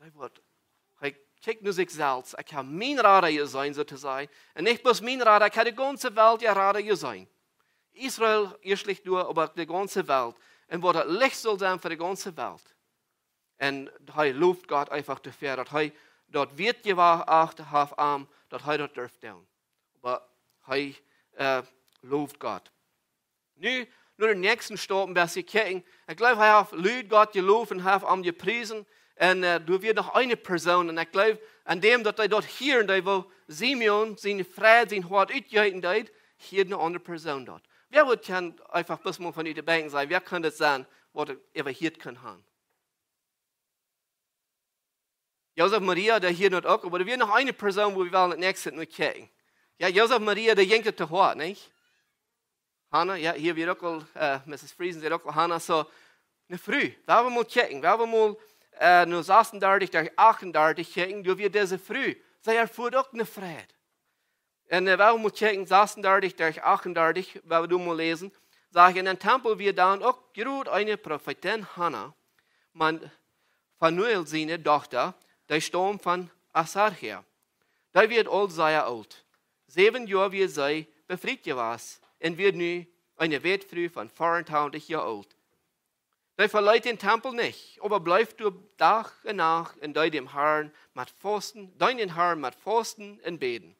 Hee woat, hee kjikjt no sikj selfst, ekj hab mienen Rada jeseenen, soo to sajen. Un nich bloos mienen Rada, ekj hab de gaunze Welt äa Rada jeseenen. Israel ieeschtlich doa, oba de gaunze Welt. Un waut daut Licht saul sennen fa de gaunze Welt. Un hee lowd Gott eefach doafäa, daut hee daut wieet jeacht haft aun, daut hee daut durf doonen. Oba hee, äh, lowd Gott. Nu, no dän näakjsten Staup een bät kjikjen. Ekj jleew, hee haft lud Gott jelowt un haft am jepriesen. Un, äh, doa wia noch eene Persoon. Un ekj jleew, aun däm daut hee daut hia, un dee woo Simeon sien Fräd, sien Hoat utjeeten deed, hia eene aundre Persoon daut. Wäa wudd kjennen eefach bloos mol von junt denkjen sennen, wäa kaun daut sennen, waut hee äwahieet kaun haben? Josef, Maria, dee hia noch uk, oba doa wia noch eene Persoon, wua wie wellen daut näakjste no kjikjen. Jo, Josef, Maria, dee jinkj daut to Hoat, nich? Hanna, jo, hia wia uk aul, äh, Missus Friesen säd uk aul Hanna, soo, eene Fru, lot ons mol kjikjen, lot ons mol, äh, no sasundartich derch achtundartich kjikjen, doa wia dise Fru, see erfua uk een Fräd. Un, äh, lot ons mol kjikjen, sasundartich derch achtundartich, lot ons doa mol läsen. Sajcht, en dän Tempel wia dan uk jrod eene Profeetin Hanna, Fanuel siene Dochta, dee staumd von Aser häa. Dee wia aul sea oolt. Säwen Joa wia see befriet jewast un wia nu eene Wätfru von fiewentwintich Joa oolt. Dee veleet dän Tempel nich, oba bleef doa Dach un Nacht un deed dän Harn met Fausten, deed dän Harn met Fausten un Bäden.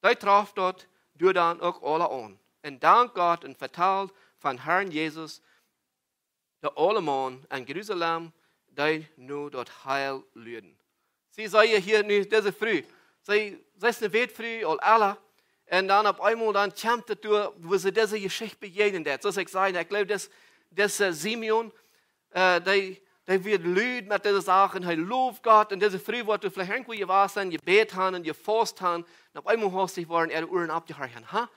Dee trof daut doa dan uk aula aun un dankt Gott un vetald von Harn Jesus to aulemaun en Jerusalem, dee no daut Heil luaden. See, see hia nu, dise Fru, see, see es eene Wätfru, aul oolt. Un dan opp eemol dan kjemt et doa, wua see dise Jeschicht bejäajnen deed. Soo aus ekj säd, ekj jleew, dis, dise Simeon, äh, dee, dee wia lud met dise Sachen, hee lowd Gott, un dise Fru woat veleicht irjentwua jewast sennen, jebät haben un jefaust haben, un opp eemol haft see woaren äare Uaren oppjehorcht. Ha?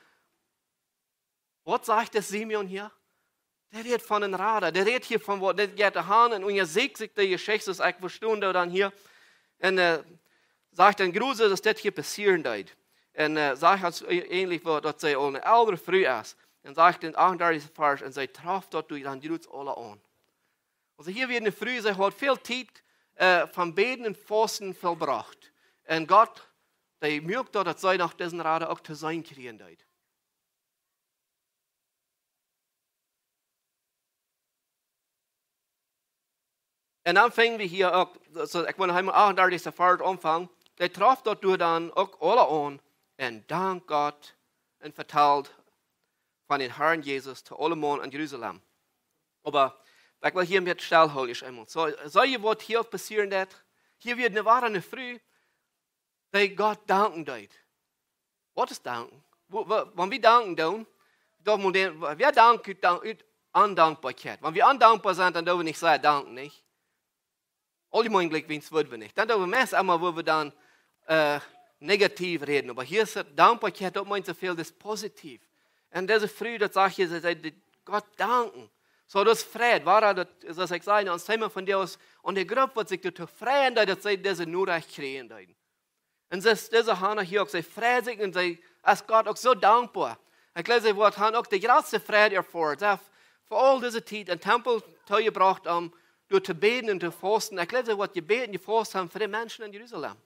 Waut sajcht dis Simeon hia? Dee rät von een Rada. Dee rät hia von waut, dee jeit doa han un unjasieekjt sikj de Jeschicht, soo aus ekj vestonen doo dan hia. Un, äh, sajcht dan, jrod es dit hia passieren deed. Un, äh, sajcht ons, äh, eenlich waut, daut see aul eene eldre Fru es. Un sajcht em achtundartichsten Varsch, un see trof daut doa dan jrod aula aun. Aulsoo hia wia eene Fru, see haud väl Tiet, äh, von Bäden un Fausten vebrocht. Un Gott, dee muak daut, daut see noch disen Rada uk to seenen kjrieen deed. Un dan fangen wie hia uk, soo, ekj well noch eemol achtundartichsten Varsch aunfangen. Dee trof daut doa dan uk aula aun un dankt Gott un vetald von dän Harn Jesus to aulemaun en Jerusalem. Oba ekj well hia met stell hoolen eemol. Soo, see waut hia passieren deed, hia wia eene woare Fru, dee Gott danken deed. Waut es danken? Woo, wa-, wan wie danken doonen, doch mott dee, wäa dankt ut, dank-, ut Ondankboakjeit? Wan wie ondankboa sent, dan doo wie nich sea danken, nich? Auljemein jlikj wiens wudd wie nich. Dan doo wie meist emma, wua wie dan, äh, negativ räden. Oba hia es et Dankboakjeit, daut meent soo väl, daut es positiev. Un dise Fru, daut sajcht hia, see säd, dee Gott danken. Soo, daut es Fräd, woa daut, soo aus ekj säd, aun daut Thema von dee aus, aun de Grupp, waut sikj doa freid, daut see dise Norecht kjrieen deeden. Un see, dise Hanna hia uk, see freid sikj un see es Gott uk soo dankboa. Ekj jleew, see woat han uk de jratste Fräd erfoaren. See haft fa aul dise Tiet em Tempel toojebrocht, om doa to bäden un to fausten. Ekj jleew, see woat jebät un jefaust haben fa de Menschen en Jerusalem.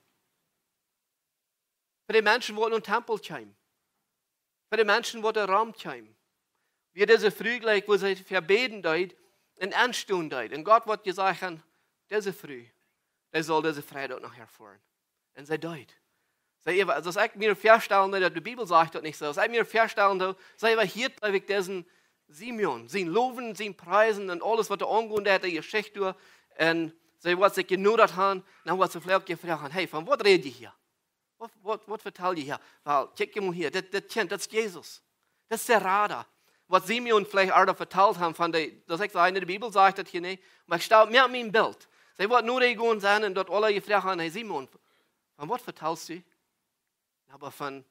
Fa de Menschen, waut em Tempel kjeemen. Fa de Menschen, waut doa romkjeemen, wia dise Fru jlikj, woo see fa bäden deed un enstonen deed. Un Gott haud jesajcht aun dise Fru, dee saul dise Freid uk noch erfoaren. Un see deed. See, aus ekj mie väastalen doo, daut de Bibel sajcht daut nich soo. Aus ekj mie väastalen doo, see, äwa hia, jleew ekj, disen Simeon, sien Lowen, sien Priesen un aules, waut doa aungonen deed, de Jeschicht doa. Un see woat sikj jenodat haben, dan woat see veleicht jefroacht haben: "Hey, von waut räd jie hia? Waut, waut, waut vetal jie hia?" Well, kjikj mol hia, dit, dit Kjint, daut es Jesus. Daut es de Rada. Waut Simeon veleicht aul vetalt haud von de, daut ekj saj, de Bibel sajcht daut hia nich, oba ekj stal mie mien Bilt. See woat no dee jegonen sennen un daut aule jefroacht haben: "Hey Simeon, von waut vetalst du?" Oba von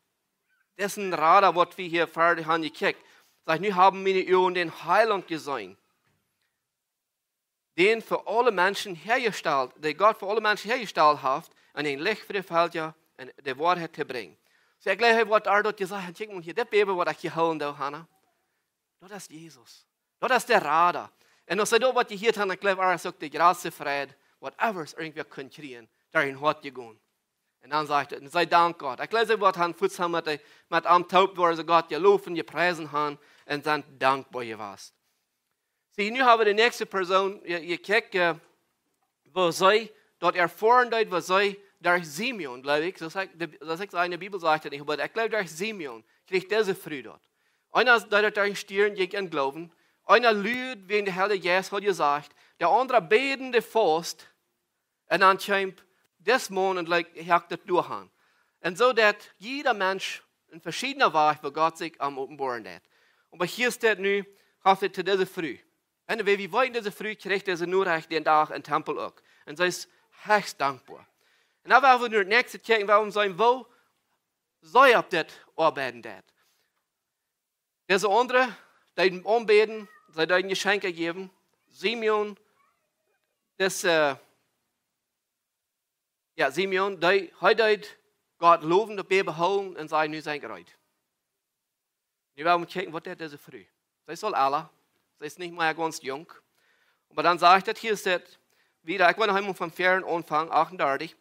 disen Rada, waut wie hia ver haben jekjikjt, sajcht: "Nu haben miene Uagen dän Heiland jeseenen, dän fa aule Menschen häajestalt, dän Gott fa aule Menschen häajestalt haft, om een Licht fa de Velkja un de Woarheit to brinjen." Soo, ekj jleew, hee woat aul daut jesajcht haben: "Kjikj mol hia, dit Bäbe, waut ekj hia hoolen doo, Hanna, daut es Jesus. Daut es de Rada." Un aus see daut waut jehieet haben, ekj jleew, daut es uk de jratste Freid, waut ever irjentwäa kunn kjrieen, doa en Hoat jegonen. Un dan sajcht et, un see dankt Gott. Ekj jleew, see woat haben fuats haben met, met am toop, wua see Gott jeloft un jepriesen haben un sent dankboa jewast. See, nu haben wie de näakjste Persoon je-, jekjikjt, äh, woo see daut erfoaren deed, woo see derch Simeon, jleew ekj, soo aus ekj, de, soo aus ekj saj, de Bibel sajcht et nich, oba ekj jleew, derch Simeon kjrieech dise Fru daut. Eena deed daut derch een Stieren, jinkj em Gloowen. Eena luad, wäajen de Heilje Jeist haud jesajcht. De aundra bäd un faust. Un dan kjeem dis Maun un like, haft daut derchjegonen. Un soo daut jieda Mensch een veschiedna Wajch, woo Gott sikj am openboaren deed. Oba hia steit nu, haft et to dise Fru. Un wie, wie weeten, dise Fru kjrieech dise Norecht dän Dach em Tempel uk. Un see es heechst dankboa. Un dan woa wie nu daut näakjste kjikjen, wuarom see, woo see opp dit oabeiden deed. Dise aundre, dee deeden aunbäden, see deeden Jeschenkja jäwen. Simeon, dise, jo, Simeon, dee, hee deed Gott lowen, daut Bäbe hoolen un säd: "Nu sie ekj reed." Nu woa wie kjikjen, waut deed dise Fru. See es aul ella, see es nich mea gaunz junk. Oba dan sajcht et, hia steit wieda, ekj well noch eemol von väaren aunfangen, achtundartich.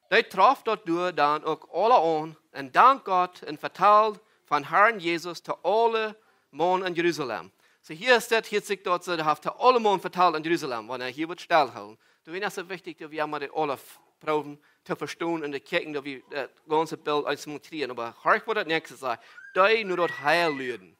Dee trof daut doa dan uk aula aun un dankt Gott un vetald vom Herrn Jesus to aule Maun en Jerusalem. Soo, hia steit, hia sajcht daut, see haft to aule Maun vetalt en Jerusalem, wan hia woat stellhoolen. Doawäajen es et wichtich, daut wie emol de aule proowen to vestonen un to kjikjen, daut wie daut gaunze Bilt eemol kjrieen. Oba horch, waut daut näakjste sajcht. Dee nu daut Heil luaden.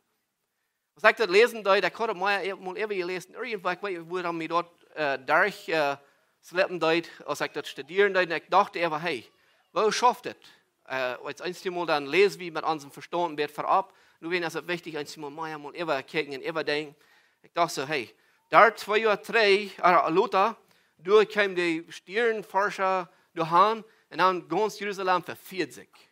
Aus ekj daut läsen deed, ekj haud et mol, mol äwa jeläst, irjentwua, ekj weet nich, woo daut mie daut, äh, derch, äh, slippen deed, aus ekj daut studieren deed, un ekj docht äwa, hey, woo schauft et? Äh, aus eensjemol dan läs wie met onsen Vestaunt een bät veropp. Nu, wan es et wichtich, eensjemol mea mol äwa kjikjen un äwa denkjen. Ekj docht soo, hey, doa twee Joa trigj, äh, lota, doa kjeem de Stierenforscha doa han un dan gaunz Jerusalem vefieed sikj.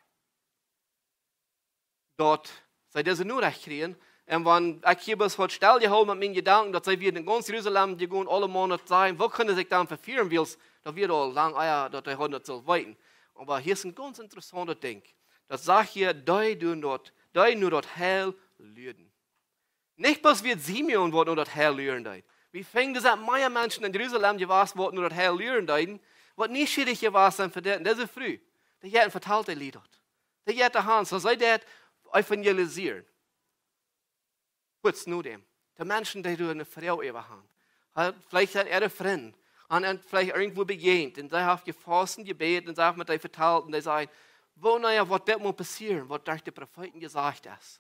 Daut see dise Norecht kjrieejen. Un wan ekj hia bloos haud stelljehoolen met miene Jedanken, daut see wia en gaunz Jerusalem jegonen, aule Maun daut sajen, woo kunn see sikj dan vefieren, wiels daut wia aul lang ea, daut dee hauden daut sullen weeten. Oba hia es een gaunz interessauntet Dinkj. Daut sajcht hia, dee doonen daut, dee nu daut Heil luaden. Nich bloos wia Simeon, waut nu daut Heil luaren deed. Wie finjen, doa sent mea Menschen en Jerusalem jewast, waut nu daut Heil luaren deeden, waut nieschierich jewast sent fa dit un dise Fru. Dee hauden vetalt, dee Lied daut. Dee hauden Hans, soo see daut evangelisieren. Kort no däm. De Menschen, dee doa eene Froag äwa han. Haud veleicht äare Frind, an, an veleicht irjentwua bejäajent. Un see haft jefaust un jebät un see haft met dee vetalt un dee säd: "Woo, na jo, waut woat mol passieren, waut derch de Profeeten jesajcht es?"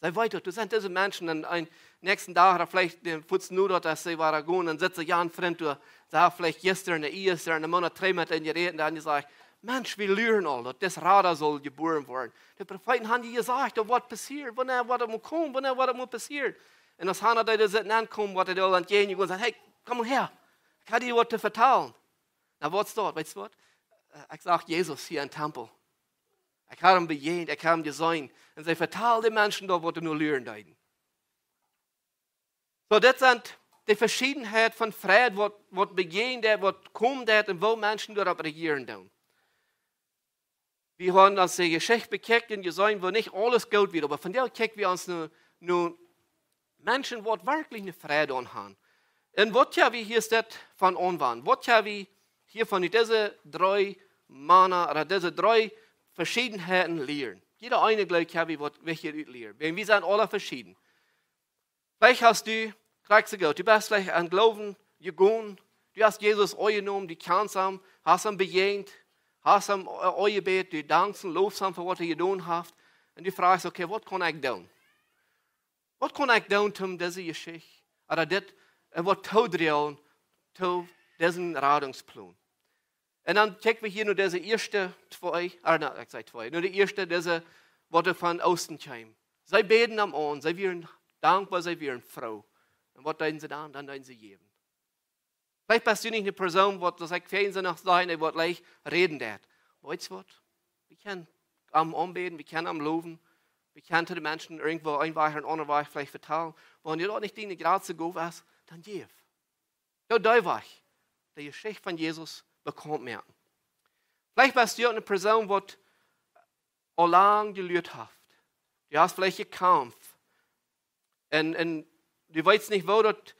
See weet daut, doa sent dise Menschen un een näakjsten Dach ooda veleicht dän fuats no daut, aus see wada gonen, dan sitt see aun Frind doa. See haft veleicht jistren, ieesjtren, een Moonat trigj met an jerät un dan jesajcht: "Mensch, wie luaren aul, daut dis Rada saul jebuaren woaren. De Profeeten han die jesajcht, daut woat passieren, wanea woat et mol komen, wanea woat et mol passieren?" Un aus Hanna doa sitten aunkomen, woat hee aul aun jäajen jegonen un säd: "Hey, komm mol häa, ekj hab die waut to vetalen." Na, waut es daut, weetst du waut? Äh, ekj sach Jesus hia em Tempel. Ekj hab am bejäajent, ekj hab am jeseenen. Un see vetald de Menschen doa, waut nu luaren deeden. Soo, dit sent de Veschiedenheit von Freid, waut, waut bejäajent, waut kjemt, un woo Menschen doaropp reagieren doonen. Wie haben ons de Jeschicht bekjikjt un jeseenen, woo nich aules goot wia, oba vondoag kjikj wie ons nu, nu Menschen, waut werkjlich eene Freid aun han. Un waut kjenn wie hia steit von aunwenjen? Waut kjenn wie hia von dise dree Mana, ooda dise dree Veschiedenheiten lieren? Jieda eena, jleew ekj, hab wie waut wichtjet utlieren. Wiels wie sent aule veschieden. Veleicht hast du, krakjt soo goot, du best veleicht aun Gloowen jegonen, du hast Jesus aunjenomen, du kjanst am, hast am bejäajent, hast am, äh, aunjebät, du dankst un loofst am fa waut hee jedonen haft. Un du froagst, okay, waut kaun ekj doonen? Waut kaun ekj doonen om dise Jeschicht, ooda dit, äh, waut to droagen, to disen Radungsplon? Un dan kjikj wie hia no dise ieeschte twee, ooda na, ekj saj twee, no de ieeschte, dise, waut doa von Oosten kjeem. See bäden am aun, see wieren dankboa, see wieren froo. Un waut deeden see dan? Dan deeden see jäwen. Veleicht best du nich eene Persoon, waut, aus ekj väl soo noch saj, dee waut leicht räden deed. Weetst waut? Wie kjennen am aunbäden, wie kjennen am lowen, wie kjennen to de Menschen irjentwoo een Wajch ooda aundren Wajch veleicht vetalen. Wan du daut nich diene jratste Gow es, dan jäw. Doo dee Wajch de Jeschicht von Jesus bekaunt moaken. Veleicht best du uk eene Persoon, waut aul lang jeluat haft. Du hast veleicht jekjamft. Un, un du weetst nich, woo daut,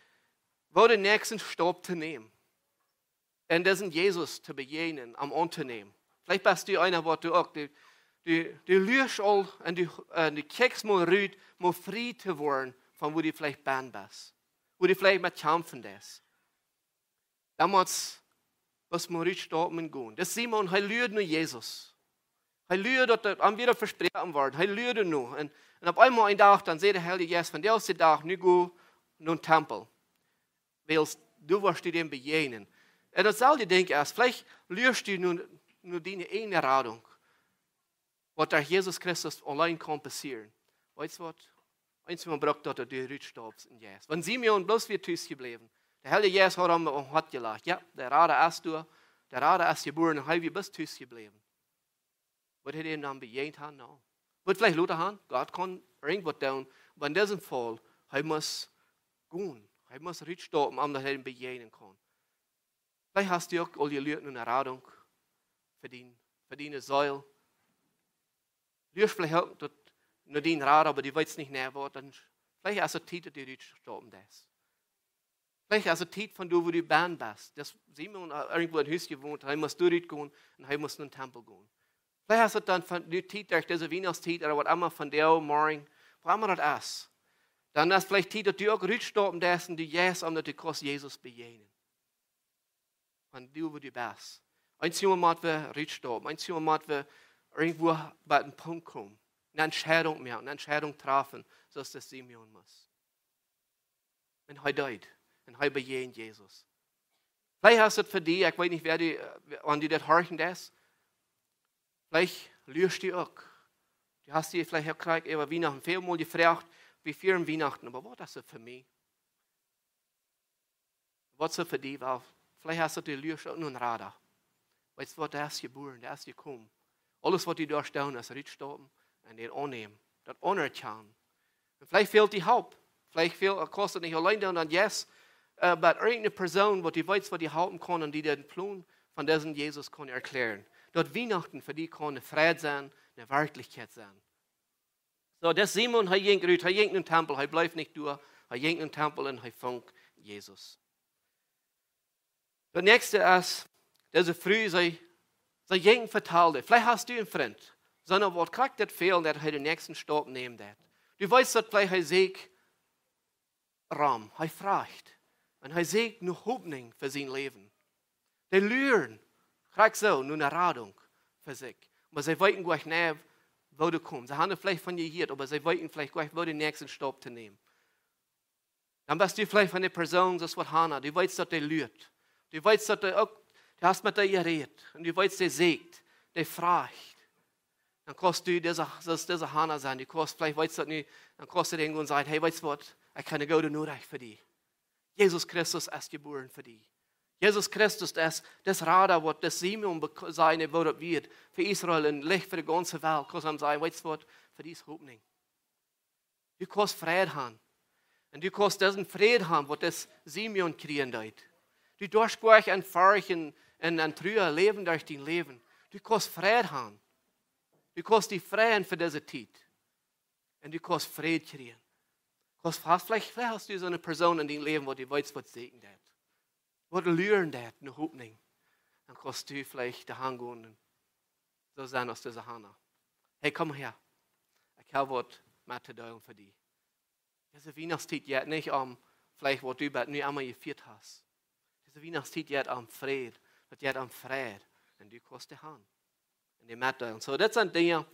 woo dän näakjsten Staup to nämen. Un disen Jesus to bejäajnen, am auntonämen. Veleicht best du eena, waut du uk, du, du, du luascht aul un du, un du kjikjst mau rut, mau frie to woaren von wua du veleicht bennen best. Wua du veleicht met kjamfen deist. Domols must mau rutstaupen un gonen. Dis Simon, hee luad no Jesus. Hee luad, daut daut am wada vesproaken wort. Hee luad no. Un, un opp eemol een Dach, dan säd de Heilje Jeist: Vondoag es de Dach, nu go no dän Tempel. Wiels du woascht dän bejäajnen. Un daut selwje Dinkj es, veleicht luascht du no, no diene ieejne Radunk, waut derch Jesus Christus auleen kaun passieren. Weetst waut? Eensmol brukt daut, daut du rutstaupst em Jeist. Wan Simon bloos wia tus jebläwen, de Heilje Jeist haud am opp daut Hoat jelajcht: Jo, de Rada es doa, de Rada es jebuaren, un hee wia bloos tus jebläwen. Wudd hee dän dan bejäajent haben? Nä. Wudd veleicht lota haben, Gott kaun irjentwaut doonen, oba en disem Faul, hee must gonen. Hee must rutstaupen, om daut hee am bejäajnen kaun. Veleicht hast du uk aul jeluat no eene Radunk fa dien, fa diene Seel. Luascht veleicht uk daut, no dien Rada, oba du weetst nich mea waut. Dan veleicht es et Tiet, daut du rutstaupen deist. Veleicht es et Tiet, von doa wua du bennen best. Daut Simon, äh, irjentwua em Hus jewont, hee must doa rutgonen un hee must no dän Tempel gonen. Veleicht es et dan von de Tiet, derch dise Wienachtstiet ooda waut emma, vondoag, morjen, waut emma daut es. Dan es veleicht Tiet, daut du uk rutstaupen deist un du jeist, om daut du kaust Jesus bejäajnen. Von doa wua du best. Eensmol mott wie rutstaupen. Eensmol mott wie irjentwua bie een Punkt komen. Eene Entscheidunk moaken, eene Entscheidunk träfen, soo aus dis Simon must. Un hee deed. Un hee bejäajent Jesus. Veleicht es et fa die, ekj weet nich, wäa die, äh, wan du dit horchen deist. Veleicht luascht du uk. Du hast die veleicht uk jlikj äwa Wienachten väl mol jefroagt, wie fieren Wienachten, oba waut es et fa mie? Waut es et fa die? Well, veleicht es et, du luascht uk no een Rada. Weetst waut, dee es jebuaren, dee es jekomen. Aules waut du doa doonen, es rutstaupen un dän aunnämen. Daut aunerkjanen. Un veleicht fält die Help. Veleicht fält, kaust du daut nich auleen doonen, dan jeist, äh, bie irjenteene Persoon, waut du weetst, waut die halpen kaun un die dän Plon von disen Jesus kaun erkjlären. Daut Wienachten fa die kaun eene Freid sennen, eene Werkjlichkjeit sennen. Soo, dis Simon, hee jinkj rut, hee jinkj no dän Tempel, hee bleef nich doa, hee jinkj no dän Tempel un hee funk Jesus. Daut näakjste es, dise Fru, see, see jinkj un vetalde. Veleicht hast du een Frint, soo waut krakjt daut fält, daut hee dän näakjsten Staup nämen deit. Du weetst, daut veleicht hee sieekjt Rom, hee froagt. Un hee sieekjt no Hopninj fa sien Läwen. Dee luren, krakjt soo, no eene Radunk fa sikj. Oba see weeten goanich, nä, woo to komen. See haben veleicht von jehieet, oba see weeten veleicht goanich, woo dän näakjsten Staup to nämen. Dan best du veleicht von de Persoon, soo aus waut Hana, du weetst, daut dee luat. Du weetst, daut dee uk, du hast met dee jerät. Un du weetst, dee sieekjt, dee froagt. Dan kaust du dise, soo aus dise Hana sennen. Du kaust veleicht, weetst daut nu, dan kaust du dän gonen sajen: Hey, weetst waut? Ekj hab eene goode Norecht fa die. Jesus Christus es jebuaren fa die. Jesus Christus es, dis Rada, waut dis Simon bek-, säd, hee wudd daut wia fa Israel un Licht fa de gaunze Welt. Kaust am sajen: Weetst waut? Fa die es Hopninj. Du kaust Fräd haben. Un du kaust disen Fräd haben, waut dis Simon kjrieen deed. Du darfst goanich aun Forcht un, un aun Trua läwen derch dien Läwen. Du kaust Fräd haben. Du kaust die freien fa dise Tiet. Un du kaust Fräd kjrieen. Kaust fast, veleicht, veleicht hast du soo eene Persoon en dien Läwen, waut du weetst, waut sieekjen deit. Waut luren deit no Hopninj. Dan kaust du veleicht doahan gonen un soo sennen aus dise Hana. Hey, komm hia. Hab waut met to deelen fa die. Dise Wienachtstiet jeit nich om veleicht waut du bat nu emma jefieet hast. Dise Wienachtstiet jeit om Fräd. Daut jeit om Fräd. Un du kaust dee han. Un dee metdeelen. Soo, dit sent Dinja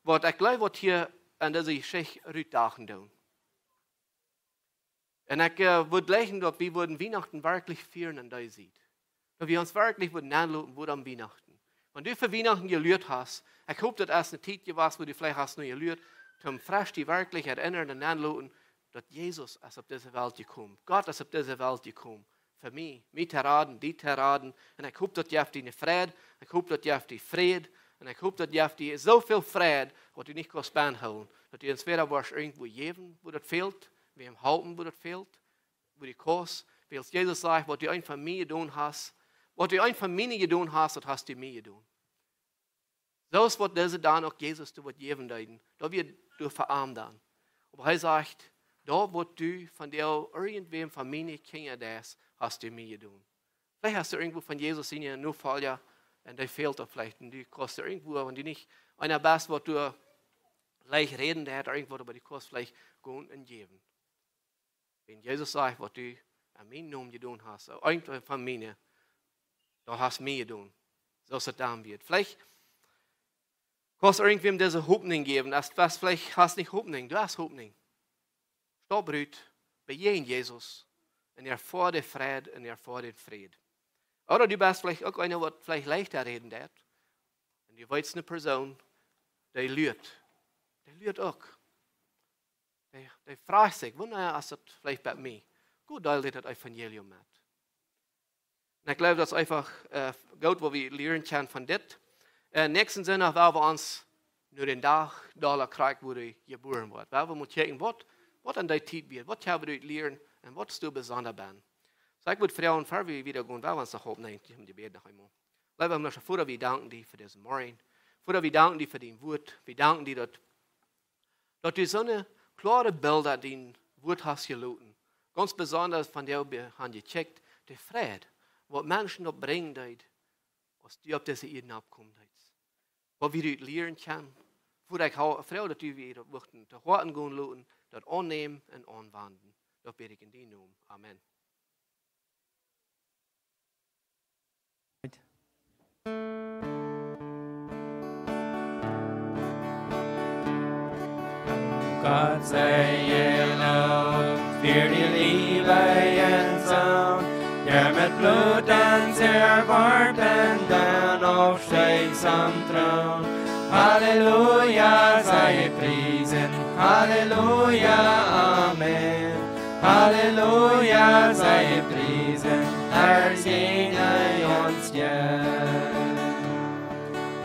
waut ekj jleew waut hia aun dise Jeschicht rutdoagen doonen. Un ekj äh, wudd jleichen daut wie wudden Wienachten werkjlich fieren aun dee Sied. Daut wie ons werkjlich wudden aunloten woo aun Wienachten. Wan du fa Wienachten jeluat hast, ekj hop daut es eene Tiet jewast wua du veleicht hast nu jeluat, toom fresch die werkjlich erinnren un aunloten daut Jesus es opp dise Welt jekomen. Gott es opp dise Welt jekomen. Fa mie, mie to raden, die to raden. Un ekj hop daut jeft die eene Fräd, ekj hop daut jeft die Fräd. Un ekj hop daut jeft die soo väl Fräd waut du nich kaust bie hoolen. Daut du entwäda woascht irjentwua jäwen wua daut fält, wäm halpen wua daut fält, wua du kaust, wiels Jesus sajcht, waut du eent fa mie jedonen hast, waut du eent fa miene jedonen hast, daut hast du mie jedonen. Soo es waut dise dan uk Jesus doa waut jäwen deeden. Daut wia doa fa am dan. Oba hee sajcht, daut waut du von dee irjentwäm von miene Kjinja deist, hast du mie jedonen. Veleicht hast du irjentwua von Jesus siene Nofolja un dee fält daut veleicht. Un du kaust irjentwua, wan du nich eena best waut doa leicht räden deit, irjentwua, oba du kaust veleicht gonen un jäwen. Wan Jesus sajcht, waut du aun mienen Nomen jedonen hast, ooda irjentwäm von miene, daut hast mie jedonen. Soo es daut dan wieet. Veleicht kaust du irjentwäm dise Hopninj jäwen, aus, aus veleicht hast nich Hopninj, du hast Hopninj. Stap rut, bejäajen Jesus, un erfoa dän Fräd, un erfoa dän Fräd. Ooda du best veleicht uk eena waut veleicht leichta räden deit. Un du weetst eene Persoon, dee luat. Dee luat uk. Dee, dee froagt sikj, wanea es daut veleicht bie mie? Goot, deel dit Evangelium met. Un ekj jleew daut es eefach äh, goot waut wie lieren kjennen von dit. Äh, näakjsten Sindach woa wie ons no dän Dach dolla kjikjen wua hee jebuaren wort. Woa wie motten kjikjen waut, waut aun dee Tiet wia, waut hab wie doa lieren un waut es doa besonda aun. Soo ekj wudd froagen, ea wie wieda gonen, woa wie ons noch oppnämen, om dee bäden noch eemol. Leewa Himmlischa Voda, wie danken die fa disen Morjen. Voda, wie danken die fa dien Wort. Wie danken die daut daut du soone kloare Bilda en dien Wort hast jeloten. Gaunz besonda von dee wie han jecheckt, de Fräd, waut Menschen daut brinjen deed, aus du opp dise Ieed nopp komen deedst. Waut wie doa lieren kjennen, wua ekj hau-, froag daut du wie daut wurscht to Hoaten gonen loten, daut aunnämen un aunwenjen. Daut bäd ekj en dienen Nomen. Amen. Gott sei gelobt für die Liebe in Sohn, der mit Blut uns erworben, dann aufsteigt zum Thron. Halleluja, sei gepriesen, Halleluja, Amen. Halleluja, sei gepriesen, Herr, segne uns jetzt.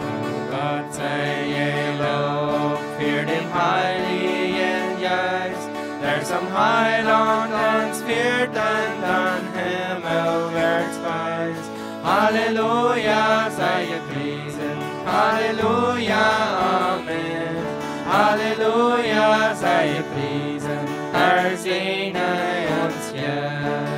O Gott sei gelobt für den Heiligen Geist, der zum Heiland uns führt und dann himmelwärts weist. Halleluja, sei gepriesen, Halleluja, Amen. Halleluja, sei gepriesen, Herr, segne uns jetzt.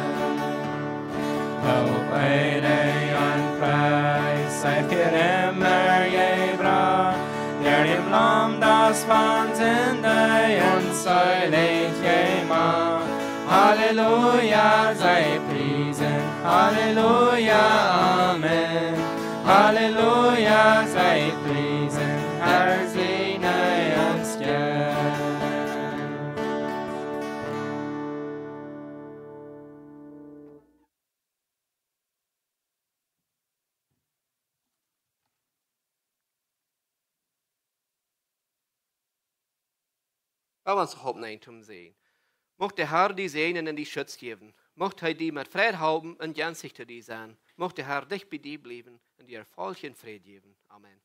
Lob, Ehre und Preis sei für immer gebracht, der dem Lamm, das von Sünde uns selig gemacht. Halleluja, sei gepriesen, Halleluja, Amen. Halleluja, sei gepriesen, Herr, segne uns jetzt. Loot ons oppnämen toom Säajen. Mucht de Herr die säajnen un die Schutz jäwen. Mucht hee die met Fräd halpen un jenuschlich to die sennen. Mucht de Herr dicht bie die bliewen un die Erfolg un Fräd jäwen. Amen.